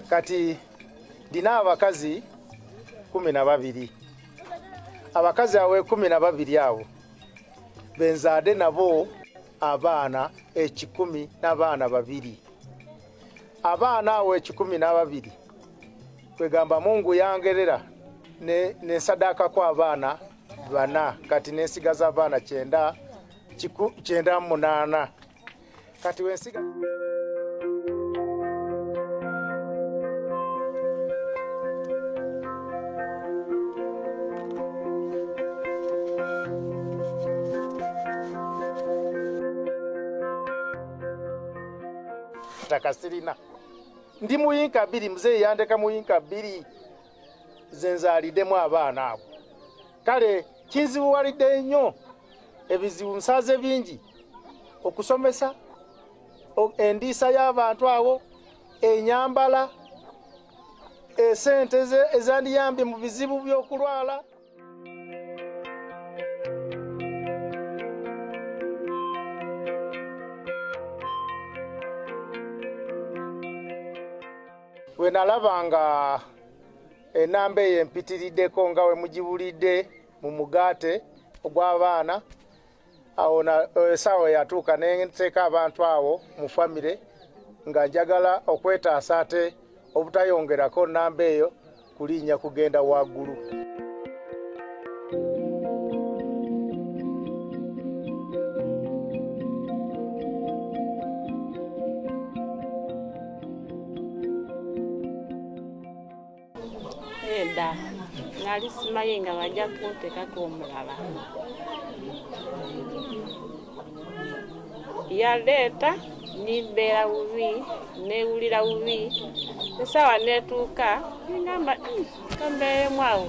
Kati ndina abakazi 12. Abakazi abo 12 abo benzaade nabo abaana 102. Abaana abo 102, kwegamba Mungu yangerera nensadaakako abaana bana, kati nensigaza abaana 98. Kati wensiga ttaka sirina, ndi muyinka bbiri. Muzeeyi yandeka muyinka bbiri ze nzaaliddemu abaana abo. Kale kinzibuwalidde nnyo, ebizibu nsaze bingi: okusomesa, endiisa y'abantu abo, enyambala, esente ezandiyambye mu bizibu by'okulwala. Bwe nalaba nga enamba eyo empitiriddeko, nga we mugibulidde mu mugaate ogw'abaana awo, esaawa yatuuka nenteeka abantu awo mu famire nga njagala okwetaasa ate obutayongerako namba eyo kulinnya kugenda waggulu. Eda nali simanyi nga bajja kuntekako omulala. Yaleeta nimbeera bubi, newulira bubi. Esaawa netuuka ningamba, kambeeremu awo."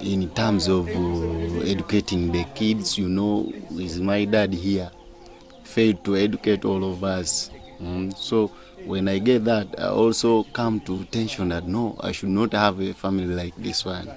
In terms of educating the kids, is my dad here failed to educate all of us. So when I get that, I also come to tension that no, I should not have a family like this one.